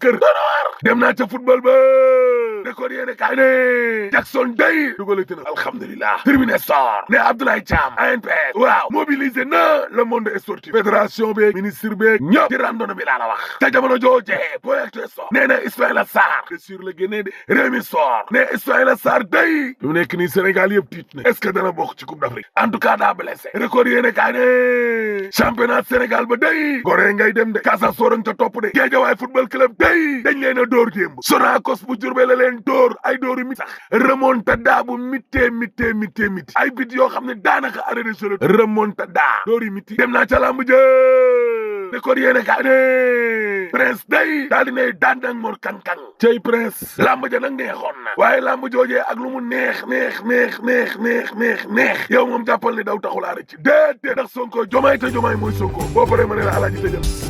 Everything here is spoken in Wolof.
kër donoor dem naa ca football ba record yéene kaay ne Jackson day dugalati na alhamdulilah Tribune Sport ne Abdoulaye Thiam ANPS waaw mobilisé na le monde sportif fédération beeg ministre beeg ñëpp ci randonnée bi laa la wax ca jamono joojee Point Sport nee na Ismaïla Sarr de sur le génne de Rémi Sport ne Ismaïla Sarr day lu nekk nii Sénégal yëpp tiit na est-ce que dana bokk ci Coupe d'Afrique en tout cas daa blessé record yéene kaay ne championnat Sénégal ba day Gorée ngay dem de Casa Sorong ca topp de Guédiawaye football club day dañ leen a dóor démb Sonacos bu Diourbel la leen dóor ay dóoru mi sax remontada bu mittee ay bit yoo xam ne daanaka arrêt de jeu remontada dóori miti dem naa ca lamb jë record yéene kaay ne Prince day daal di ne daan ak Mor Kankang cey Prince lamb ja nag neexoon na waaye lamb joojee ak lu mu neex yow moom jàppal ne daw taxulaa rëcc déedéet ndax Sonko jomaay te jomaay mooy Sonko boo paree ma ne la alaaji tëjal